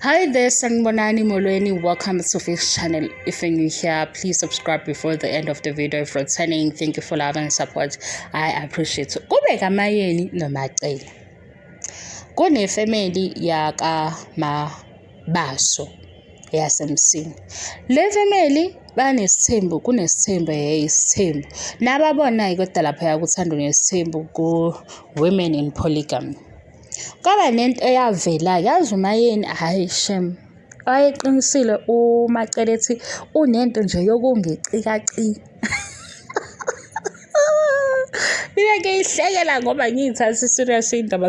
Hi there, Sanibonani Molweni. Welcome to Fish Channel. If you're new here, please subscribe before the end of the video. If returning, thank you for love and support. I appreciate it. Kube kaMayeni noMacele. Kunefemeli yakaMabaso yaseMsinga. Le family banesithembu, kunesithembu, hey isithembu. Nababonayo kodwa lapha kuthando nesithembu ku-Women in Polygamy. Kwaba nento eyavela yazi uMayeni hhayi shem wayeqinisile uMacele ethi unento nje yokungicikacika. Mina ngiyihlekela ngoba ngiyithatha i-serious iy'ndaba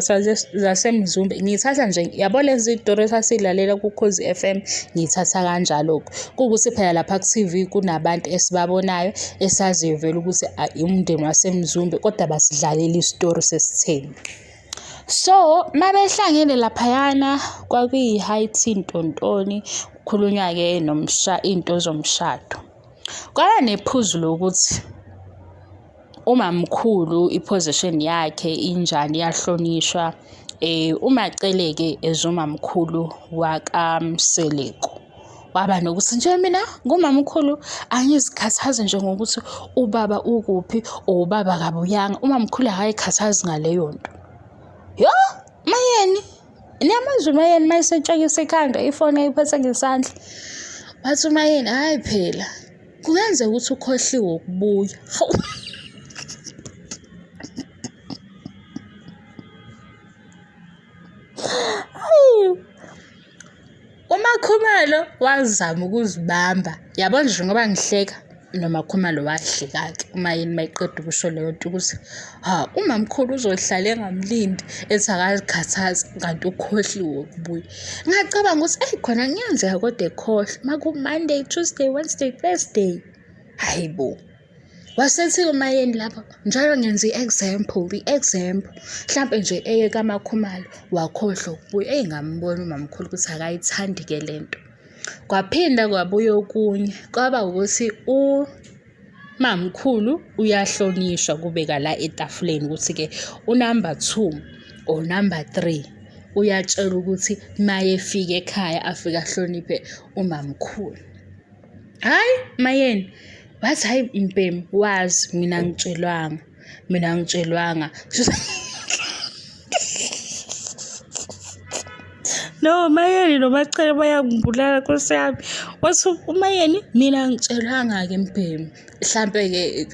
zaseMzumbe. Ngiyithatha nje, yabo lezi iy'tori esasiyilalela kuKhozi F_M, ngiyithatha kanjalo-ke. Kuwukuthi phela lapha ku-T_V kunabantu esibabonayo esaziyo vele ukuthi umndeni waseMzumbe kodwa basidlalela isitori sesithembu. So, mabehlangene laphayana kwakuyi-high tea ntontoni, kukhulunywa-ke into zomshado. Kwaba nephuzu lokuthi umamkhulu i-position yakhe injani iyahlonishwa. UMaCele-ke as umamkhulu wakaMseleku. Waba nokuthi nje mina ngumamkhulu angizikhathazi nje ngokuthi ubaba ukuphi or ubaba akabuyanga. Umamkhulu akayikhathazi ngaleyo nto. Yo, Mayeni, niyamazi uMayeni uma esetshekisa ikhanda ifoni ayiphethe ngesandla. Wathi uMayeni, hhayi phela kungenzeka ukuthi ukhohliwe ukubuya. Hawu. UMakhumalo wazama ukuzibamba, yabo nje ngoba ngihleka noMakhumalo wahleka-ke uMayeni mayeqeda ukusho leyo nto ukuthi ha umamkhulu uzohlala engamlindi ethi akazikhathazi kanti ukhohliwe ukubuya. Ngacabanga ukuthi eyi khona kuyenzeka kodwa ekhohlwa maku-Monday, Tuesday, Wednesday, Thursday. Hhayi bo. Wasethi uMayeni lapho njalo ngenza i-example, i-example. Mhlampe nje eye kaMakhumalo wakhohlwa ukubuya. Eyi ngambona umamkhulu ukuthi akayithandi-ke le nto. Kwaphinda kwabuya okunye, kwaba ukuthi umamkhulu uyahlonishwa kubeka la etafuleni ukuthi-ke unamba 2 or number 3 uyatshelwa ukuthi mayefika ekhaya afike ahloniphe umamkhulu. Hhayi Mayeni, wathi hhayi mbhemu wazi mina angitshelwanga, mina angitshelwanga. No, Mayeni noMacele bayangibulala Nkosi yami. Wathi uMayeni mina angitshelwanga-ke mbhemu. Hlampe-ke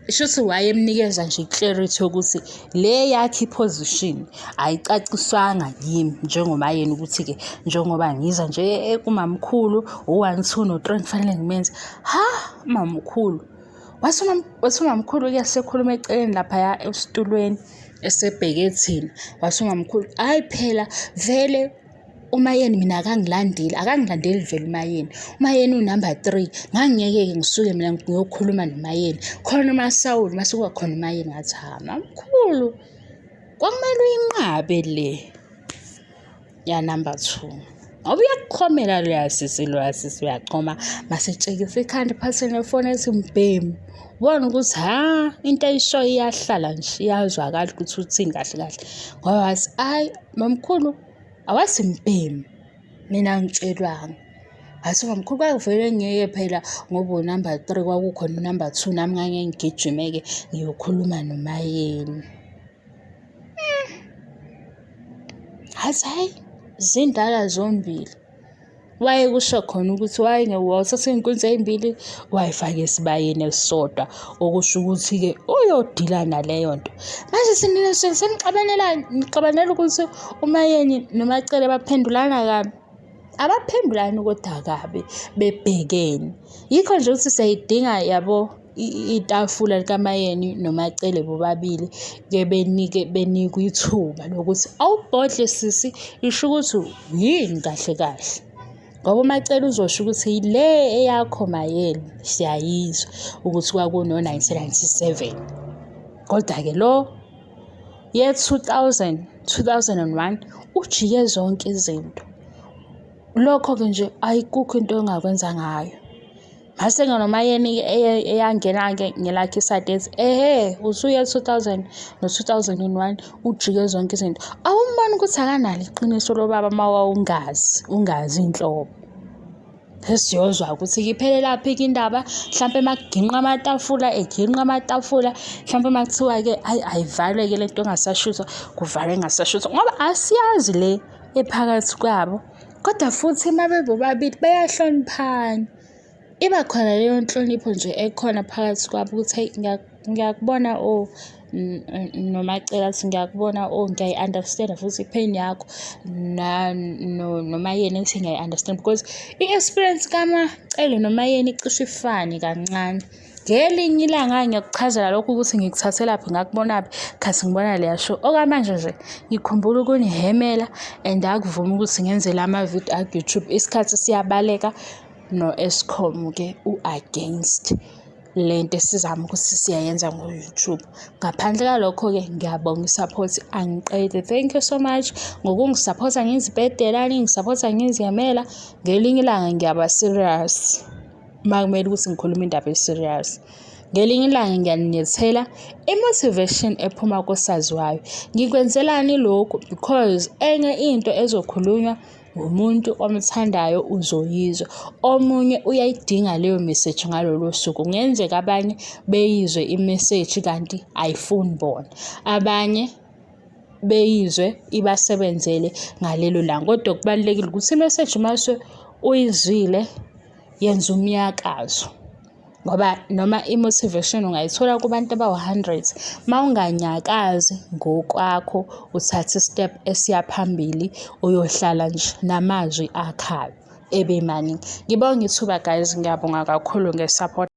Shuthi wayemnikeza nje i-clarity yokuthi le yakhe i-position ayicaciswanga kimi njengomayeni ukuthi-ke njengoba ngiza nje eh, kumamkhulu u-one two no-three kufanele ngimenze ha mamkhulu wathi umamkhulu-ke sekhuluma eceleni laphaya esitulweni esebheke thina wathi umamkhulu hhayi phela vele uMayeni mina akangilandeli, akangilandeli vele uMayeni. UMayeni unumber 3. Ngangingeke-ke ngisuke mina ngiyokhuluma noMayeni. Khona uMasawulu, mase kuba khona uMayeni ngathi ha mamkhulu kwakumele uyinqabe le ya number 2. Ngoba uyakuchomela loya sisi loya sisi uyachoma masetshekisa ikhanda phansi nefoni ethi mbhemu. Ubona ukuthi ha into ayishoyo iyahlala nje iyazwakala ukuthi uthini kahle kahle. Ngoba wathi ayi mamkhulu Awathi mbhemu, mina angitshelwanga. Wathi mamkhulu kwakuvele ngeke phela ngoba unumber 3 kwakukhona unumber 2 nami ngangeke ngigijime-ke ngiyokhuluma noMayeni. Hathi hhayi zindala zombili. Wayekusho khona ukuthi wayengewathatha iy'nkunzi ey'mbili wayifaka esibayeni esisodwa okusho ukuthi-ke uyodila naleyo nto. Manje senixabanela nixabanela ukuthi uMayeni noMacele baphendulana kabi. Abaphendulani kodwa kabi bebhekene. Yikho nje ukuthi siyayidinga yabo itafula likaMayeni noMacele bobabili ke benike benikwe ithuba lokuthi awubhodle sisi isho ukuthi yini kahle kahle ngoba uMacele uzosho ukuthi le eyakho Mayeni siyayizwa ukuthi kwakuno-1997 kodwa-ke lo ye-2000 2001 ujike zonke izinto lokho-ke nje ayikukho into ongakwenza ngayo. Mase-ke noMaYeni-ke eyangena-ke ngelakhe isayidi ethi, ehhe, usuya 2000 no-2001 ujike zonke izinto. Awumboni ukuthi akanalo iqiniso lo baba uma wawungazi, ungazi nhlobo. Sesiyozwa ukuthi-ke iphelelaphi-ke indaba, hlampe uma kuginqwa amatafula, eginqa amatafula, hlampe uma kuthiwa-ke hhayi ayivalwe-ke le nto ingasashuthwa, kuvalwe ingasashuthwa ngoba asiyazi le ephakathi kwabo. Kodwa futhi uma bebobabili bayahloniphana. Iba khona leyo nhlonipho nje ekhona phakathi kwabo ukuthi hheyi ngiyakubona oh noMaCele athi ngiyakubona oh ngiyayi-understand-a futhi i-pain yakho noMaYeni ethi ngiyayi-understand because i-experience kaMaCele noMaYeni icishe ifane kancane. Ngelinye ilanga ngiyakuchazela lokho ukuthi ngikuthathelaphi ngakubonaphi khathi ngibona leya show. Okwamanje nje ngikhumbula ukunihhemela and akuvumi ukuthi ngenze la mavidiyo aku-YouTube isikhathi siyabaleka. No-Eskom-ke u-against le nto esizama ukuthi siyayenza ngo-YouTube. Ngaphandle kwalokho-ke ngiyabonga i-support angiqedi. Thank you so much ngokungisaphotha ngizibhedela, ningisaphotha ngiziyamela. Ngelinye ilanga ngiyaba serious uma kumele ukuthi ngikhulume indaba e-serious. Ngelinye ilanga ngiyaninethela i-motivation ephuma kosaziwayo. Ngikwenzelani lokhu? Because enye into ezokhulunywa Umuntu omthandayo uzoyizwa. Omunye uyayidinga leyo message ngalolo suku. Kungenzeka abanye beyizwe i-message kanti ayifuni bona. Abanye beyizwe ibasebenzele ngalelo langa. Kodwa okubalulekile ukuthi i-message mase uyizwile yenza umnyakazo. Ngoba noma i-motivation ungayithola kubantu abawu-hundred, uma unganyakazi ngokwakho uthathe i-step esiya phambili, uyohlala nje namazwi akhayo ebe maningi. Ngibonge ithuba guys, ngiyabonga kakhulu nge-support.